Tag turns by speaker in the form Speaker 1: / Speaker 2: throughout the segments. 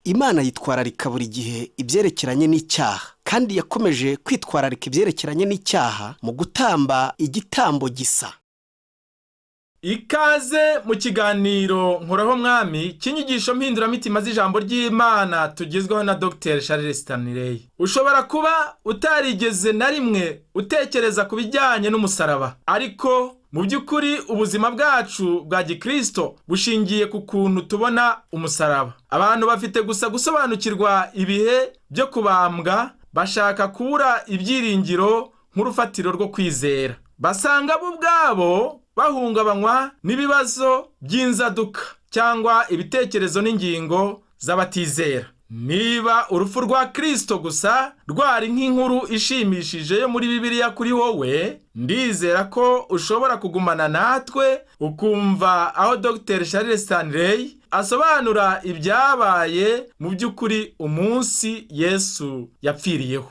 Speaker 1: Imana yitwararika buri gihe ibyerekeranye n'icyaha, kandi yakomeje kwitwararika ibyerekeranye n'icyaha mu gutamba igitambo gisa.
Speaker 2: Ikaze mu kiganiro Nkoraho Mwami cy'inyigisho mpinduramitima z'ijambo ry'Imana tugezweho na Dr Charles Stanley. Ushobora kuba utarigeze na rimwe utekereza ku bijyanye n'umusaraba, ariko mu by'ukuri ubuzima bwacu bwa gikristo bushingiye ku kuntu tubona umusaraba. Abantu bafite gusa gusobanukirwa ibihe byo kubambwa, bashaka kubura ibyiringiro nk'urufatiro rwo kwizera. Basanga bo ubwabo bahungabanywa n'ibibazo by'inzaduka cyangwa ibitekerezo n'ingingo z'abatizera. Niba urupfu rwa Kristo gusa rwari nk'inkuru ishimishije yo muri Bibiliya kuri wowe, ndizera ko ushobora kugumana natwe ukumva aho Dr Charles Stanley asobanura ibyabaye mu by'ukuri umunsi Yesu yapfiriyeho.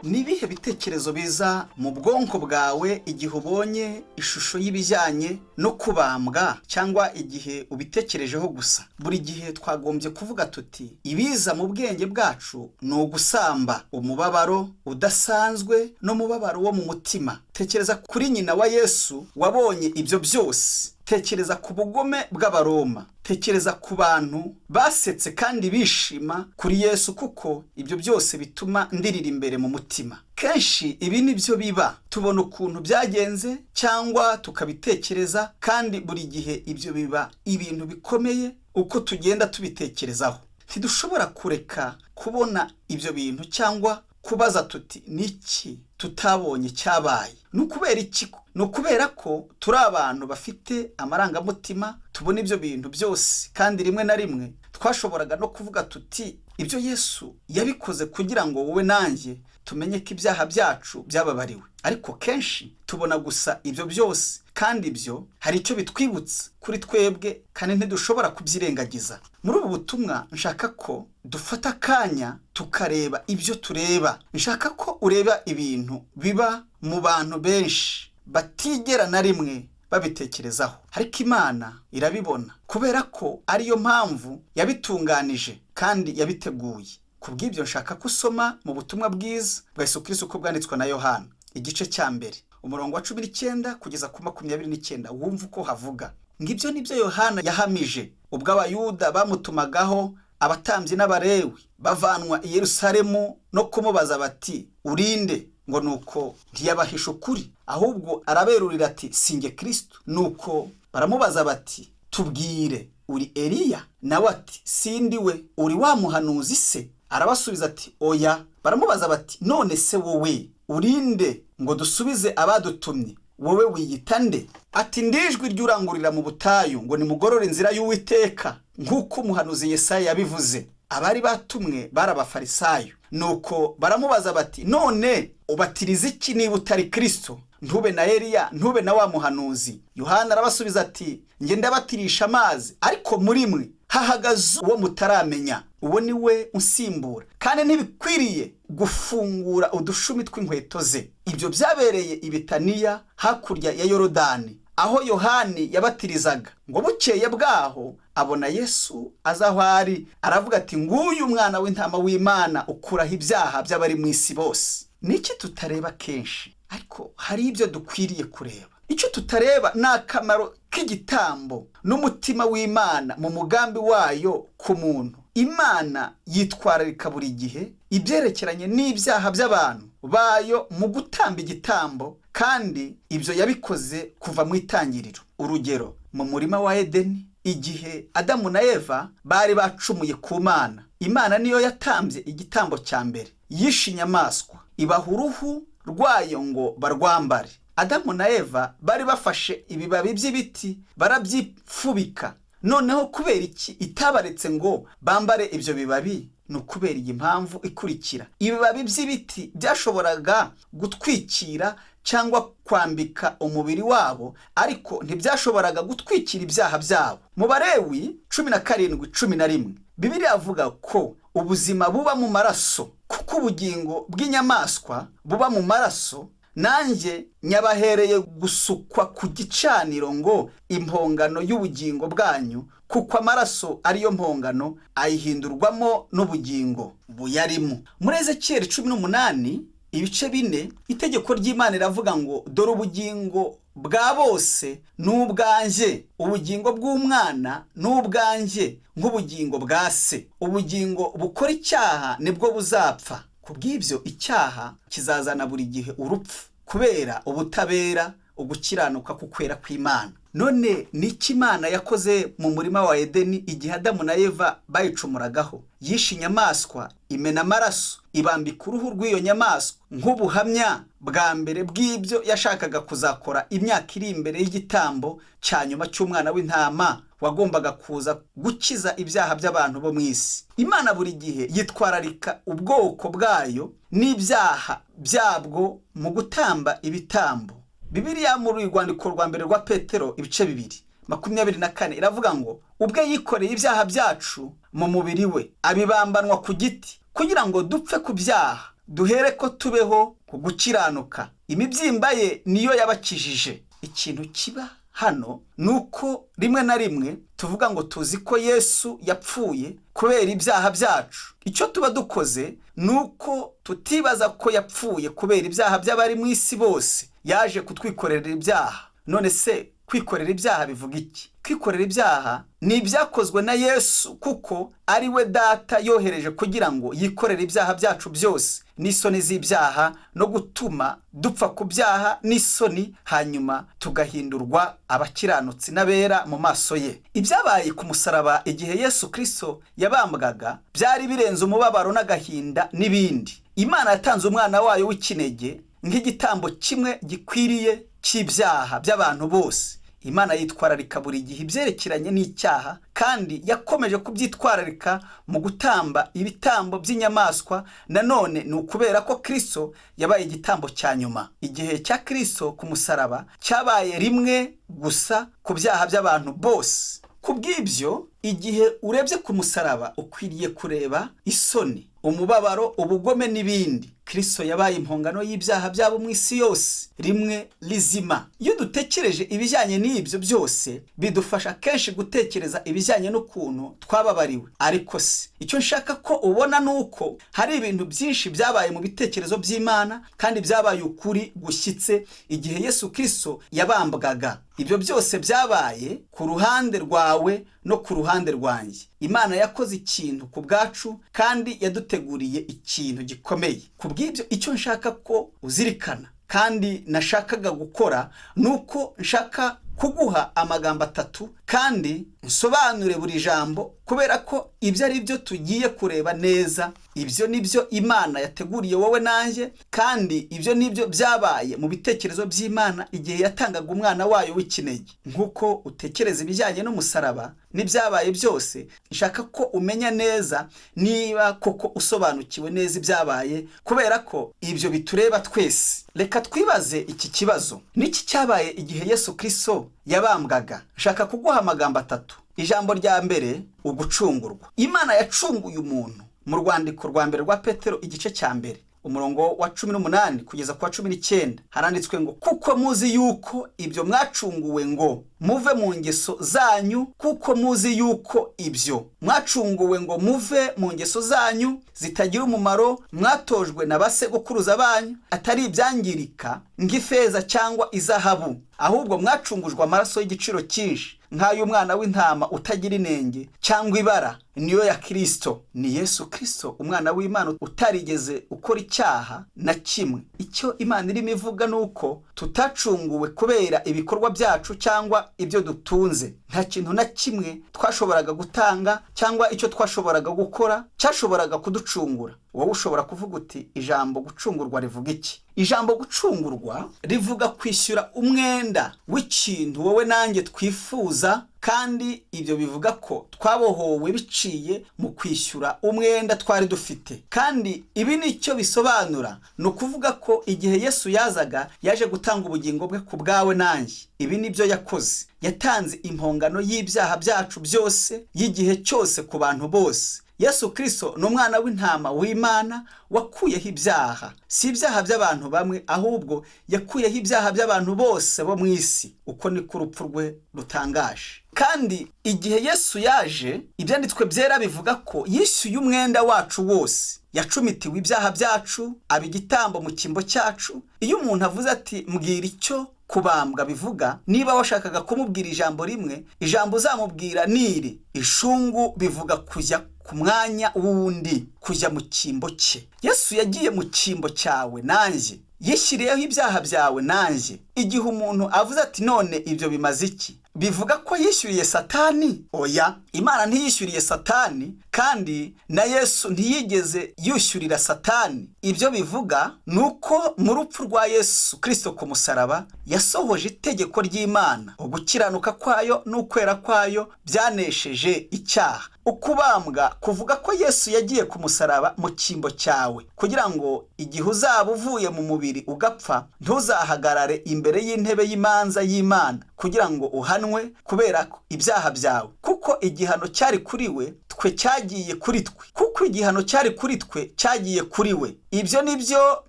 Speaker 1: Ni ibihe bitekerezo biza mu bwonko bwawe igihe ubonye ishusho y'ibijyanye no kubambwa cyangwa igihe ubitekerejeho gusa? Buri gihe twagombye kuvuga tuti ibiza mu bwenge bwacu ni ugusamba, umubabaro udasanzwe n'umubabaro wo mu mutima. Tekereza kuri nyina wa Yesu wabonye ibyo byose. Tekereza ku bugome bw'Abaroma. Tekereza ku bantu basetse kandi bishima kuri Yesu, kuko ibyo byose bituma ndirira imbere mu mutima. Kenshi ibi ni byo biba, tubona ukuntu byagenze cyangwa tukabitekereza, kandi buri gihe ibyo biba ibintu bikomeye uko tugenda tubitekerezaho. Ntidushobora kureka kubona ibyo bintu cyangwa kubaza tuti niki tutabonye cyabaye? Ni ukubera iki? Ni ukubera ko turi abantu bafite amarangamutima, tubona ibyo bintu byose, kandi rimwe na rimwe twashoboraga no kuvuga tuti ibyo Yesu yabikoze kugira ngo wowe nanjye tumenye ko ibyaha byacu byababariwe. Ariko kenshi tubona gusa ibyo byose, kandi ibyo hari icyo bitwibutsa kuri twebwe, kandi ntidushobora kubyirengagiza. Muri ubu butumwa nshaka ko dufata akanya tukareba ibyo tureba. Nshaka ko ureba ibintu biba mu bantu benshi batigera na rimwe babitekerezaho, ariko Imana irabibona kubera ko ariyo mpamvu yabitunganije kandi yabiteguye. Ku bw'ibyo nshaka ko usoma mu butumwa bwiza bwa Yesu Kristo uko bwanditswe na Yohana, igice cya mbere, umurongo wa 19 kugeza ku 29, wumva uko havuga. Ngibyo nibyo Yohana yahamije ubwo Abayuda bamutumagaho abatambyi n'Abalewi bavanwa i Yerusalemu no kumubaza bati urinde? Ngo nuko ntiyabahisha ukuri, ahubwo araberurira ati sinjye Kristo. Nuko baramubaza bati tubwire, uri Eliya? Nawe ati sindi we. Uri wa muhanuzi se? Arabasubiza ati oya. Baramubaza bati none se wowe urinde ngo dusubize abadutumye? Wowe wiyita nde? Ati ndijwi ry'urangurira mu butayu ngo nimugorore inzira y'Uwiteka, nk'uko umuhanuzi Yesaya yabivuze. Abari batumwe bari Abafarisayo. Nuko baramubaza bati none ubatiriza iki niba utari Kristo, ntube na Eliya, ntube na wa muhanuzi? Yohana arabasubiza ati njye ndabatirisha amazi, ariko muri mwe hahagaze uwo mutaramenya, uwo ni we unsimbura, kandi ntibikwiriye gufungura udushumi tw'inkweto ze. Ibyo byabereye i Betaniya hakurya ya Yorodani, aho Yohani yabatirizaga. Ngo bukeye bwaho abona Yesu aza aho ari, aravuga ati nguyu umwana w'intama w'Imana ukuraho ibyaha by'abari mu isi bose. Niki tutareba kenshi, ariko hari ibyo dukwiriye kureba. Icyo tutareba ni akamaro k'igitambo n'umutima w'Imana mu mugambi wayo ku muntu. Imana yitwararika buri gihe ibyerekeranye n'ibyaha by'abantu bayo mu gutamba igitambo, kandi ibyo yabikoze kuva mu itangiriro. Urugero, mu murima wa Edeni, igihe Adamu na Eva bari bacumuye ku Mana, Imana niyo yatambye igitambo cya mbere. Yishe inyamaswa, ibaha uruhu rwayo ngo barwambare. Adamu na Eva bari bafashe ibibabi by'ibiti barabyifubika. Noneho kubera iki itabaretse ngo bambare ibyo bibabi? Ni ukubera iyi mpamvu ikurikira: ibibabi by'ibiti byashoboraga gutwikira cyangwa kwambika umubiri wabo, ariko ntibyashoboraga gutwikira ibyaha byabo. Mu Balewi 17:11, Bibiliya avuga ko Ubuzima buba mu maraso, kuko ubugingo bw'inyamaswa buba mu maraso, nanjye nyabahereye gusukwa ku gicaniro ngo impongano y'ubugingo bwanyu, kuko amaraso ariyo mpongano ayihindurwamo n'ubugingo buyarimo. Muri Ezekiyeli 18 ibice 4, itegeko ry'Imana iravuga ngo dore ubugingo bwa bose ni ubwanjye, ubugingo bw'umwana ni ubwanjye nk'ubugingo bwa se. Ubugingo bukora icyaha nibwo buzapfa. Ku bw'ibyo icyaha kizazana buri gihe urupfu, kubera ubutabera, ugukiranuka kukwera kw'Imana. None niki Imana yakoze mu murima wa Edeni igihe Adamu na Eva bayicumuragaho? Yishe inyamaswa, imena amaraso, ibambika uruhu rw'iyo nyamaswa nk'ubuhamya bwa mbere bw'ibyo yashakaga kuzakora imyaka iri imbere y'igitambo cya nyuma cy'umwana w'intama wagombaga kuza gukiza ibyaha by'abantu bo mu isi. Imana buri gihe yitwararika ubwoko bwayo n'ibyaha byabwo mu gutamba ibitambo. Bibiliya mu rwandiko rwa mbere rwa Petero ibice 2 24 iravuga ngo ubwe yikoreye ibyaha byacu mu mubiri we, abibambanwa ku giti, kugira ngo dupfe ku byaha, duhere ko tubeho ku gukiranuka. Imibyimba ye niyo yabakijije. Ikintu kiba hano ni uko rimwe na rimwe tuvuga ngo tuzi ko Yesu yapfuye kubera ibyaha byacu. Icyo tuba dukoze ni uko tutibaza ko yapfuye kubera ibyaha by'abari mu isi bose, yaje kutwikorera ibyaha. None se kwikorera ibyaha bivuga iki? Kwikorera ibyaha ni ibyakozwe na Yesu, kuko ari we Data yohereje kugira ngo yikorere ibyaha byacu byose n'isoni z'ibyaha, no gutuma dupfa ku byaha n'isoni, hanyuma tugahindurwa abakiranutsi n'abera mu maso ye. Ibyabaye ku musaraba igihe Yesu Kristo yabambwaga byari birenze umubabaro n'agahinda n'ibindi. Imana yatanze umwana wayo w'ikinege nk'igitambo kimwe gikwiriye cy'ibyaha by'abantu bose. Imana yitwararika buri gihe ibyerekeranye n'icyaha, kandi yakomeje kubyitwararika mu gutamba ibitambo by'inyamaswa. Nanone ni ukubera ko Kristo yabaye igitambo cya nyuma. Igihe cya Kristo ku musaraba cyabaye rimwe gusa ku byaha by'abantu bose. Ku bw'ibyo, igihe urebye ku musaraba ukwiriye kureba isoni, umubabaro, ubugome n'ibindi. Kristo yabaye impongano y'ibyaha byabo mu isi yose rimwe rizima. Iyo dutekereje ibijyanye n'ibyo byose, bidufasha kenshi gutekereza ibijyanye n'ukuntu twababariwe. Ariko se icyo nshaka ko ubona ni uko hari ibintu byinshi byabaye mu bitekerezo by'Imana, kandi byabaye ukuri gushyitse igihe Yesu Kristo yabambwaga. Ibyo byose byabaye ku ruhande rwawe no ku ruhande rwanjye. Imana yakoze ikintu ku bwacu, kandi yaduteguriye ikintu gikomeye. Ku bw'ibyo, icyo nshaka ko uzirikana kandi nashakaga gukora ni uko nshaka kuguha amagambo 3 kandi nsobanure buri jambo, kubera ko ibyo ari byo tugiye kureba neza. Ibyo nibyo Imana yateguriye wowe nanjye, kandi ibyo nibyo byabaye mu bitekerezo by'Imana igihe yatangaga umwana wayo w'ikinege. Nk'uko utekereza ibijyanye n'umusaraba n'ibyabaye byose, nshaka ko umenya neza niba koko usobanukiwe neza ibyabaye, kubera ko ibyo bitureba twese. Reka twibaze iki kibazo: niki cyabaye igihe Yesu Kristo yabambwaga? Nshaka kuguha amagambo 3. Ijambo rya mbere, ugucungurwa. Imana yacunguye umuntu. Mu rwandiko rwa mbere rwa Petero igice cya 1 umurongo wa 18 kugeza ku wa 19 haranditswe ngo kuko muzi yuko ibyo mwacunguwe ngo muve mu ngeso zanyu, kuko muzi yuko ibyo mwacunguwe ngo muve mu ngeso zanyu zitagira umumaro mwatojwe na basegokuruza banyu, atari ibyangirika nk'ifeza cyangwa izahabu, ahubwo mwacungujwe amaraso y'igiciro cyinshi nk'ay'umwana w'intama utagira inenge cyangwa ibara, niyo ya Kristo. Ni Yesu Kristo umwana w'Imana utarigeze ukora icyaha na kimwe. Icyo Imana irimo ivuga ni uko tutacunguwe kubera ibikorwa byacu cyangwa ibyo dutunze. Nta kintu na kimwe twashoboraga gutanga cyangwa icyo twashoboraga gukora cyashoboraga kuducungura. Wowe ushobora kuvuga uti ijambo gucungurwa rivuga iki? Ijambo gucungurwa rivuga kwishyura umwenda w'ikintu wowe nanjye twifuza, kandi ibyo bivuga ko twabohowe biciye mu kwishyura umwenda twari dufite. Kandi ibi nicyo bisobanura, ni ukuvuga ko igihe Yesu yazaga yaje gutanga ubugingo bwe ku bwawe nanjye. Ibi nibyo yakoze. Yatanze impongano y'ibyaha byacu byose y'igihe cyose ku bantu bose. Yesu Kristo ni umwana w'intama w'Imana wakuyeho ibyaha, si ibyaha by'abantu bamwe, ahubwo yakuyeho ibyaha by'abantu bose bo mu isi. Uko niko urupfu rwe rutangaje. Kandi igihe Yesu yaje, ibyanditswe byera bivuga ko yishyuye umwenda wacu wose, yacumitiwe ibyaha byacu, aba igitambo mu cyimbo cyacu. Iyo umuntu avuze ati mbwira icyo kubambwa bivuga, niba washakaga kumubwira ijambo rimwe, ijambo uzamubwira ni iri: ishungu bivuga kujya ku mwanya w'undi, kujya mu cyimbo cye. Yesu yagiye mu cyimbo cyawe nanjye, yishyiriyeho ibyaha byawe nanjye. Igihe umuntu avuze ati none ibyo bimaze iki, bivuga ko yishyuriye Satani? Oya, Imana ntiyishyuriye Satani, kandi na Yesu ntiyigeze yishyurira Satani. Ibyo bivuga ni uko mu rupfu rwa Yesu Kristo ku musaraba yasohoje itegeko ry'Imana. Ugukiranuka kwayo n'ukwera kwayo byanesheje icyaha. Ukubambwa kuvuga ko Yesu yagiye ku musaraba mu cyimbo cyawe, kugira ngo igihe uzaba uvuye mu mubiri ugapfa, ntuzahagarare imbere y'intebe y'imanza y'Imana kugira ngo uhanwe kubera ibyaha byawe, kuko igihano cyari kuri we twe cyagiye kuri twe, kuko igihano cyari kuri twe cyagiye kuri we. Ibyo ni byo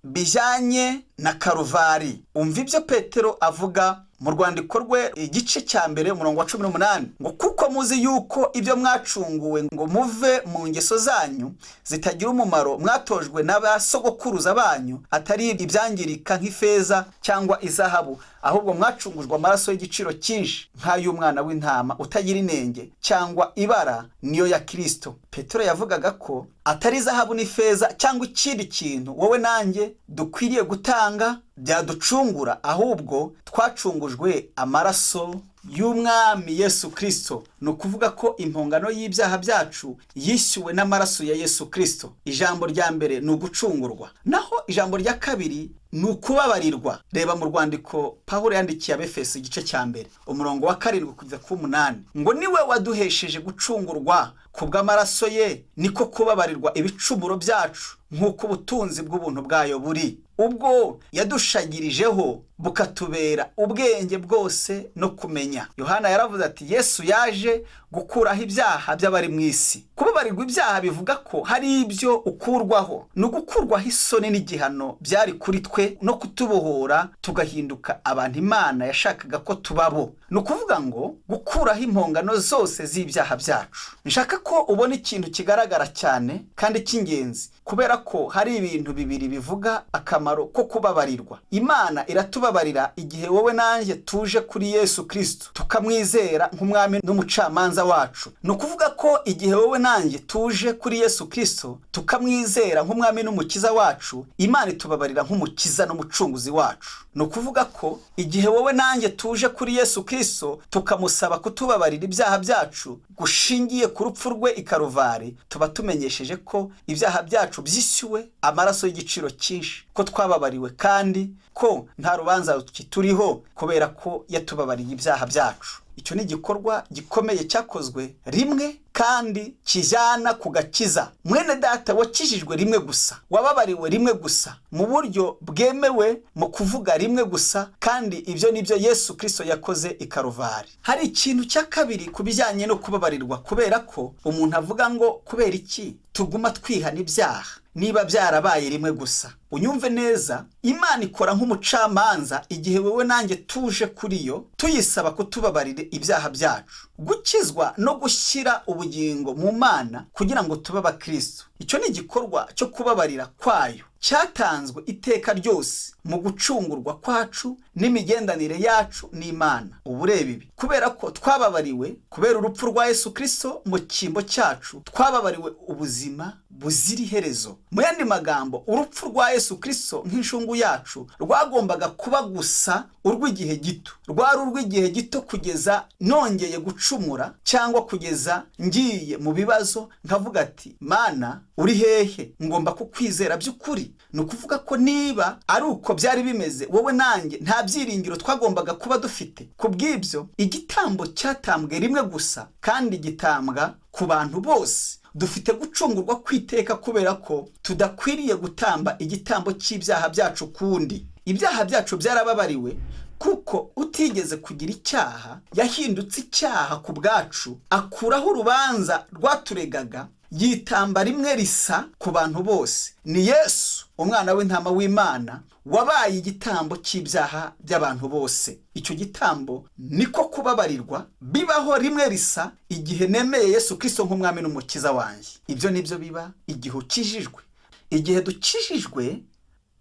Speaker 1: bijyanye na Karuvari. Umva ibyo Petero avuga mu rwandiko rwe igice cya 1 umurongo wa 18, ngo kuko muzi yuko ibyo mwacunguwe ngo muve mu ngeso zanyu zitagira umumaro mwatojwe n'abasogokuruza banyu, atari ibyangirika nk'ifeza cyangwa izahabu, ahubwo mwacungujwe amaraso y'igiciro cyinshi nk'ay'umwana w'intama utagira inenge cyangwa ibara, niyo ya Kristo. Petero yavugaga ko atari zahabu n'ifeza cyangwa ikindi kintu wowe nanjye dukwiriye gutanga byaducungura, ahubwo twacungujwe amaraso y'umwami Yesu Kristo. Ni ukuvuga ko impongano y'ibyaha byacu yishyuwe n'amaraso ya Yesu Kristo. Ijambo rya mbere ni ugucungurwa, naho ijambo rya kabiri ni ukubabarirwa. Reba mu rwandiko Pawulo yandikiye Abefeso igice cya 1 umurongo wa 7 kugeza ku 8, ngo niwe waduhesheje gucungurwa ku bw'amaraso ye, niko kubabarirwa ibicumuro byacu nk'uko ubutunzi bw'ubuntu bwayo buri, ubwo yadushagirijeho bukatubera ubwenge bwose no kumenya. Yohana yaravuze ati Yesu yaje gukuraho ibyaha by'abari mu isi. Kubabarirwa ibyaha bivuga ko hari ibyo ukurwaho, ni ugukurwaho isoni n'igihano byari kuri twe, no kutubohora tugahinduka abantu Imana yashakaga ko tubabo. Ni ukuvuga ngo gukuraho impongano zose z'ibyaha byacu. Nshaka ko ubona ikintu kigaragara cyane kandi cy'ingenzi, kubera ko hari ibintu bibiri bivuga akamaro ko kubabarirwa. Imana iratubabarira igihe wowe nanjye tuje kuri Yesu Kristo tukamwizera nk'umwami n'umucamanza wacu. Ni ukuvuga ko igihe wowe nanjye tuje kuri Yesu Kristo tukamwizera nk'umwami n'umukiza wacu, Imana itubabarira nk'umukiza n'umucunguzi wacu. Ni ukuvuga ko igihe wowe nanjye tuje kuri Yesu Kristo tukamusaba kutubabarira ibyaha byacu gushingiye ku rupfu rwe i Karuvari, tuba tumenyesheje ko ibyaha byacu byishyuwe amaraso y'igiciro cyinshi, ko twababariwe kandi ko nta rubanza kituriho kubera ko yatubabariye ibyaha byacu. Icyo ni igikorwa gikomeye cyakozwe rimwe kandi kijyana ku gakiza. Mwene data wakijijwe rimwe gusa, wababariwe rimwe gusa, mu buryo bwemewe mu kuvuga rimwe gusa, kandi ibyo nibyo Yesu Kristo yakoze i Karuvari. Hari ikintu cya kabiri ku bijyanye no kubabarirwa, kubera ko umuntu avuga ngo kubera iki tuguma twihana ibyaha niba byarabaye rimwe gusa. Unyumve neza, Imana ikora nk'umucamanza igihe wowe nanjye tuje kuri yo tuyisaba kutubabarira ibyaha byacu. Gukizwa no gushyira ubugingo mu Mana kugira ngo tube abakristo, icyo ni igikorwa cyo kubabarira kwayo cyatanzwe iteka ryose mu gucungurwa kwacu n'imigendanire yacu n'Imana. Ubu ureba ibi, kubera ko twababariwe kubera urupfu rwa Yesu Kristo mu cyimbo cyacu, twababariwe ubuzima buzira iherezo. Mu yandi magambo, urupfu rwa Yesu Kristo nk'inshungu yacu rwagombaga kuba gusa urw'igihe gito. Rwari urw'igihe gito kugeza nongeye gucumura cyangwa kugeza ngiye mu bibazo nkavuga ati Mana uri hehe, ngomba kukwizera by'ukuri. Ni ukuvuga ko niba ari uko byari bimeze, wowe nanjye nta byiringiro twagombaga kuba dufite. Ku bw'ibyo, igitambo cyatambwe rimwe gusa kandi gitambwa ku bantu bose. Dufite gucungurwa kwiteka kubera ko tudakwiriye gutamba igitambo cy'ibyaha byacu kundi. Ibyaha byacu byarababariwe kuko utigeze kugira icyaha yahindutse icyaha ku bwacu, akuraho urubanza rwaturegaga, Yitamba rimwe risa ku bantu bose. Ni Yesu umwana w'intama w'Imana wabaye igitambo cy'ibyaha by'abantu bose. Icyo gitambo niko kubabarirwa bibaho rimwe risa igihe nemeye Yesu Kristo nk'umwami n'umukiza wanjye. Ibyo nibyo biba igihe ukijijwe. Igihe dukijijwe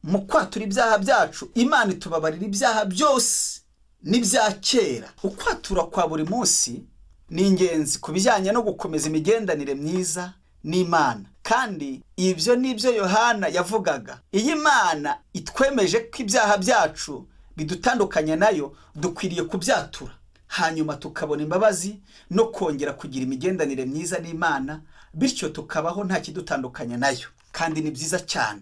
Speaker 1: mu kwatura ibyaha byacu, Imana itubabarira ibyaha byose n'ibya kera. Ukwatura kwa buri munsi ni ingenzi ku bijyanye no gukomeza imigendanire myiza n'Imana, kandi ibyo nibyo Yohana yavugaga. Iyo Imana itwemeje ko ibyaha byacu bidutandukanya nayo, dukwiriye kubyatura, hanyuma tukabona imbabazi no kongera kugira imigendanire myiza n'Imana, bityo tukabaho nta kidutandukanya nayo, kandi ni byiza cyane.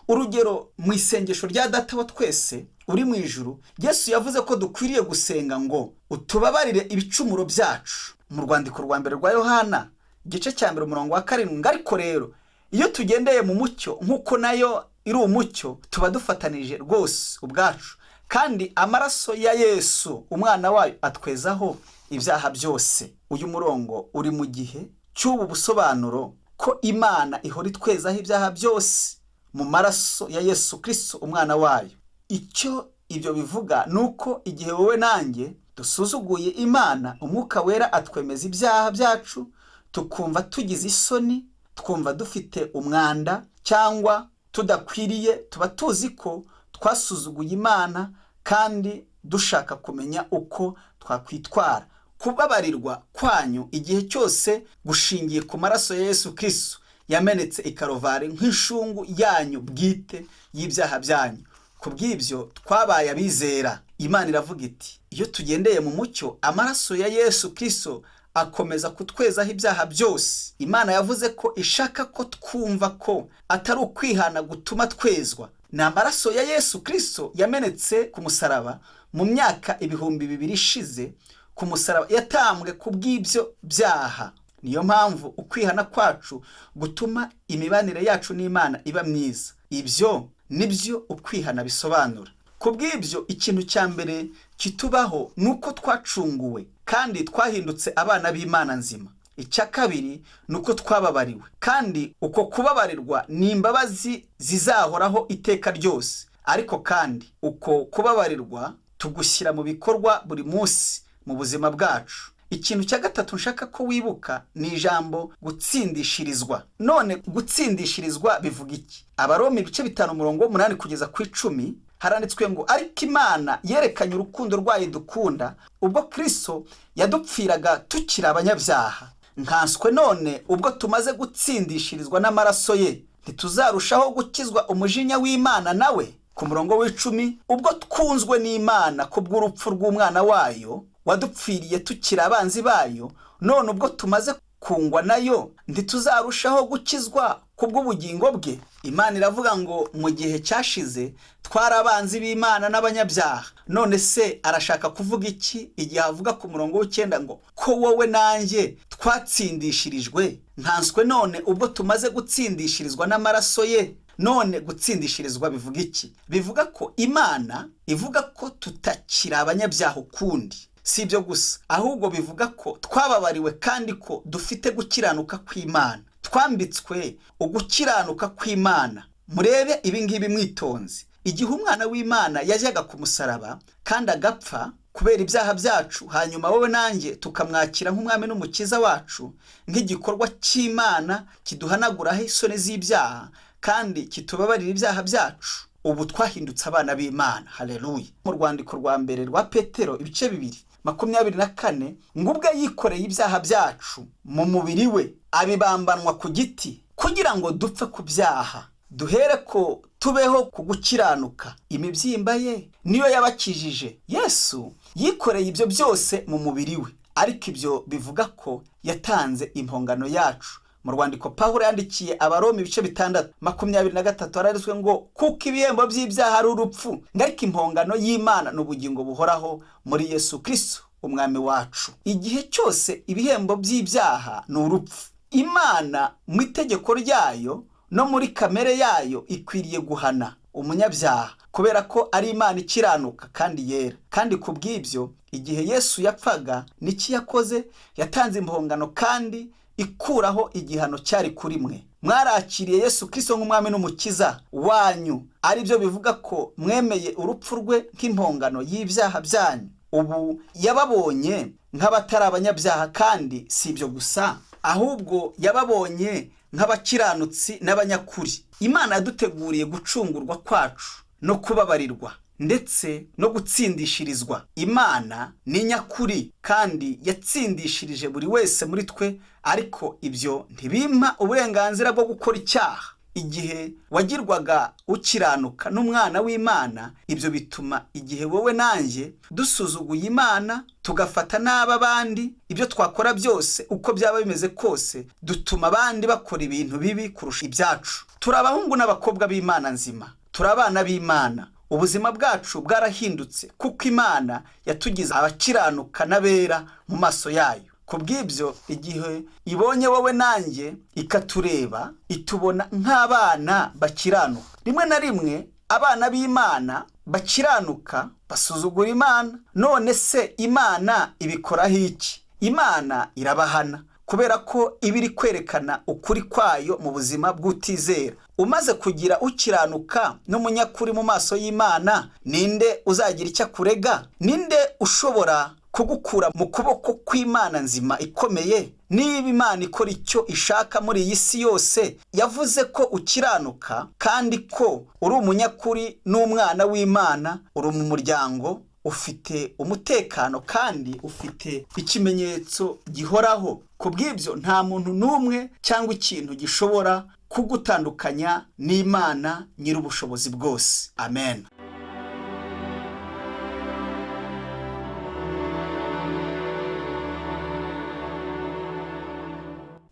Speaker 1: Urugero, mu isengesho rya Data wa twese uri mu ijuru, Yesu yavuze ko dukwiriye gusenga ngo utubabarire ibicumuro byacu. Mu rwandiko rwa mbere rwa Yohana igice cya 1 umurongo wa 7, ariko rero iyo tugendeye mu mucyo nk'uko nayo iri umucyo, tuba dufatanije rwose ubwacu, kandi amaraso ya Yesu umwana wayo atwezaho ibyaha byose. Uyu murongo uri mu gihe cy'ubu busobanuro ko Imana ihora itwezaho ibyaha byose mu maraso ya Yesu Kristo umwana wayo. Icyo ibyo bivuga ni uko igihe wowe nanjye dusuzuguye Imana, Umwuka Wera atwemeza ibyaha byacu, tukumva tugize isoni, twumva dufite umwanda cyangwa tudakwiriye. Tuba tuzi ko twasuzuguye Imana kandi dushaka kumenya uko twakwitwara. Kubabarirwa kwanyu igihe cyose gushingiye ku maraso ya Yesu Kristo yamenetse i Karuvari nk'inshungu yanyu bwite y'ibyaha byanyu. Ku bw'ibyo twabaye abizera. Imana iravuga iti iyo tugendeye mu mucyo, amaraso ya Yesu Kristo akomeza kutwezaho ibyaha byose. Imana yavuze ko ishaka ko twumva ko atari ukwihana gutuma twezwa, ni amaraso ya Yesu Kristo yamenetse ku musaraba mu myaka 2000 ishize ku musaraba, yatambwe ku bw'ibyo byaha. Niyo mpamvu ukwihana kwacu gutuma imibanire yacu n'Imana iba myiza. Ibyo nibyo ukwihana bisobanura. Ku bw'ibyo ikintu cya mbere kitubaho ni uko twacunguwe kandi twahindutse abana b'Imana nzima. Icya kabiri ni uko twababariwe, kandi uko kubabarirwa ni imbabazi zizahoraho iteka ryose. Ariko kandi uko kubabarirwa tugushyira mu bikorwa buri munsi mu buzima bwacu. Ikintu cya gatatu nshaka ko wibuka ni ijambo gutsindishirizwa. None gutsindishirizwa bivuga iki? Abaroma ibice 5 umurongo 8 kugeza ku 10 haranditswe ngo ariko Imana yerekanye urukundo rwayo dukunda ubwo Kristo yadupfiraga tukiri abanyabyaha. Nkanswe none ubwo tumaze gutsindishirizwa n'amaraso ye, ntituzarushaho gukizwa umujinya w'Imana nawe? Ku murongo w'10, ubwo twunzwe n'Imana kubw'urupfu rw'umwana wayo wadupfiriye tukiri abanzi bayo, none ubwo tumaze kungwa nayo ntituzarushaho gukizwa kubw'ubugingo bwe? Imana iravuga ngo mu gihe cyashize twari abanzi b'Imana n'abanyabyaha. None se arashaka kuvuga iki igihe avuga ku murongo w'9 ngo ko wowe nanjye twatsindishirijwe? Nkanswe none ubwo tumaze gutsindishirizwa n'amaraso ye. None gutsindishirizwa bivuga iki? Bivuga ko Imana ivuga ko tutakiri abanyabyaha ukundi. Si ibyo gusa, ahubwo bivuga ko twababariwe kandi ko dufite gukiranuka kw'Imana. Twambitswe ugukiranuka kw'Imana. Murebe ibi ngibi mwitonze. Igihe umwana w'Imana yajyaga ku musaraba kandi agapfa kubera ibyaha byacu, hanyuma wowe nanjye tukamwakira nk'umwami n'umukiza wacu, nk'igikorwa cy'Imana kiduhanaguraho isoni z'ibyaha kandi kitubabarira ibyaha byacu, ubu twahindutse abana b'Imana. Haleluya. Mu rwandiko rwa mbere rwa Petero ibice 2 24, ngo ubwe yikoreye ibyaha byacu mu mubiri we, abibambanwa ku giti kugira ngo dupfe ku byaha, duhere ko tubeho ku gukiranuka. Imibyimba ye niyo yabakijije. Yesu yikoreye ibyo byose mu mubiri we, ariko ibyo bivuga ko yatanze impongano yacu. Mu rwandiko Pawulo yandikiye Abaroma ibice 6 23 haranditswe ngo kuko ibihembo by'ibyaha ari urupfu, ariko impongano y'Imana ni ubugingo buhoraho muri Yesu Kristo umwami wacu. Igihe cyose ibihembo by'ibyaha ni urupfu. Imana mu itegeko ryayo no muri kamere yayo ikwiriye guhana umunyabyaha kubera ko ari Imana ikiranuka kandi yera. Kandi ku bw'ibyo igihe Yesu yapfaga niki yakoze? Yatanze impongano kandi ikuraho igihano cyari kuri mwe. Mwarakiriye Yesu Kristo nk'umwami n'umukiza wanyu, aribyo bivuga ko mwemeye urupfu rwe nk'impongano y'ibyaha byanyu. Ubu yababonye nk'abatari abanyabyaha, kandi si ibyo gusa, ahubwo yababonye nk'abakiranutsi n'abanyakuri. Imana yaduteguriye gucungurwa kwacu no kubabarirwa ndetse no gutsindishirizwa. Imana ni nyakuri kandi yatsindishirije buri wese muri twe, ariko ibyo ntibimpa uburenganzira bwo gukora icyaha. Igihe wagirwaga ukiranuka n'umwana w'Imana, ibyo bituma igihe wowe nanjye dusuzuguye Imana, tugafata nabi abandi, ibyo twakora byose uko byaba bimeze kose, dutuma abandi bakora ibintu bibi kurusha ibyacu. Turi abahungu n'abakobwa b'Imana nzima, turi abana b'Imana. Ubuzima bwacu bwarahindutse kuko Imana yatugize abakiranuka n'abera mu maso yayo. Ku bw'ibyo, igihe ibonye wowe nanjye ikatureba, itubona nk'abana bakiranuka. Rimwe na rimwe abana b'Imana bakiranuka basuzugura Imana. None se Imana ibikoraho iki? Imana irabahana kubera ko iba iri kwerekana ukuri kwayo mu buzima bw'utizera. Umaze kugira ukiranuka n'umunyakuri mu maso y'Imana, ninde uzagira icyo akurega? Ninde ushobora kugukura mu kuboko kw'Imana nzima ikomeye? Niba Imana ikora icyo ishaka muri iyi si yose, yavuze ko ukiranuka kandi ko uri umunyakuri n'umwana w'Imana, uri mu muryango ufite umutekano kandi ufite ikimenyetso gihoraho. Ku bw'ibyo, nta muntu n'umwe cyangwa ikintu gishobora kugutandukanya n'Imana nyir'ubushobozi bwose. Amen.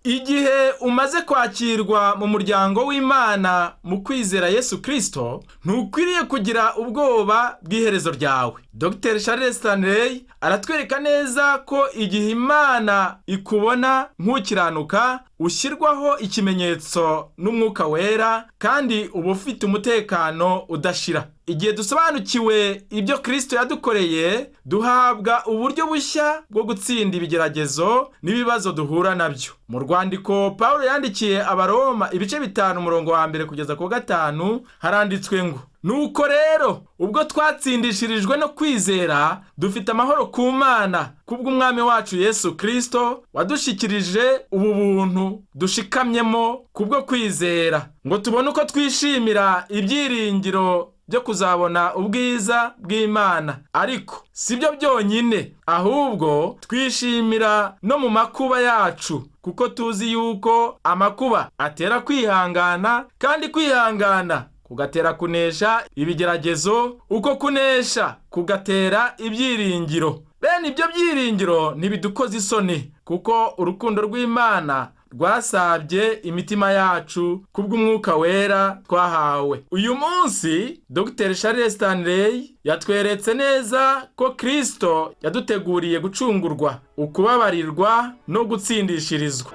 Speaker 2: Igihe umaze kwakirwa mu muryango w'Imana mu kwizera Yesu Kristo, ntukwiriye kugira ubwoba bw'iherezo ryawe. Dr Charles Stanley aratwereka neza ko igihe Imana ikubona nk'ukiranuka, ushyirwaho ikimenyetso n'Umwuka Wera kandi uba ufite umutekano udashira. Igihe dusobanukiwe ibyo Kristo yadukoreye, duhabwa uburyo bushya bwo gutsinda ibigeragezo n'ibibazo duhura nabyo. Mu rwandiko Pawulo yandikiye Abaroma ibice 5 umurongo wa 1 kugeza ku 5, haranditswe ngo: Nuko rero ubwo twatsindishirijwe no kwizera, dufite amahoro ku Mana kubw'Umwami wacu Yesu Kristo, wadushikirije ubu buntu dushikamyemo kubwo kwizera, ngo tubone uko twishimira ibyiringiro byo kuzabona ubwiza bw'Imana. Ariko si byo byonyine, ahubwo twishimira no mu makuba yacu, kuko tuzi yuko amakuba atera kwihangana, kandi kwihangana kugatera kunesha ibigeragezo, uko kunesha kugatera ibyiringiro. Bene ibyo byiringiro ntibidukoza isoni, kuko urukundo rw'Imana rwasabye imitima yacu kubw'Umwuka Wera twahawe. Uyu munsi Dr Charles Stanley yatweretse neza ko Kristo yaduteguriye gucungurwa, ukubabarirwa no gutsindishirizwa.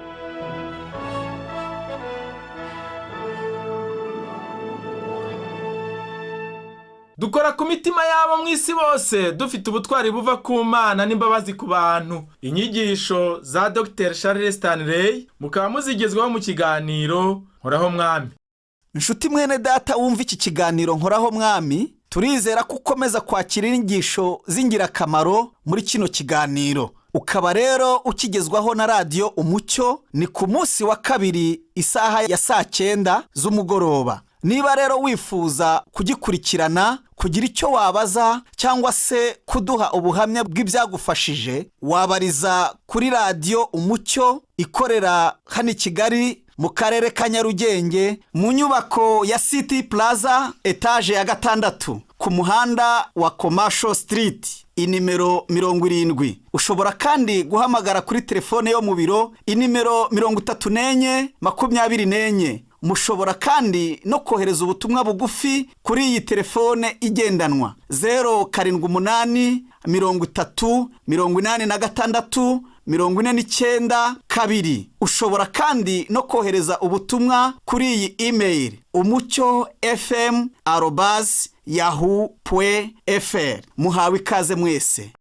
Speaker 2: Dukora ku mitima yabo mu isi bose, dufite ubutwari buva ku Mana n'imbabazi ku bantu. Inyigisho za Dr Charles Stanley mukaba muzigezwaho mu kiganiro Nkoraho Mwami.
Speaker 1: Inshuti mwene data wumva iki kiganiro Nkoraho Mwami, turizera ko ukomeza kwakira inyigisho z'ingirakamaro muri kino kiganiro. Ukaba rero ukigezwaho na radiyo Umucyo, ni ku munsi wa kabiri isaha ya 9:00 z'umugoroba. Niba rero wifuza kugikurikirana, kugira icyo wabaza cyangwa se kuduha ubuhamya bw'ibyagufashije, wabariza kuri radiyo Umucyo ikorera hano i Kigali mu karere ka Nyarugenge, mu nyubako ya City Plaza, etaje ya 6, ku muhanda wa Commercial Street, inimero 70. Ushobora kandi guhamagara kuri telefone yo mu biro, inimero 34 24. Mushobora kandi no kohereza ubutumwa bugufi kuri iyi telefone igendanwa 078 30 86 49 2. Ushobora kandi no kohereza ubutumwa kuri iyi email umucyo fm@yahoo.fr. Muhawe ikaze mwese.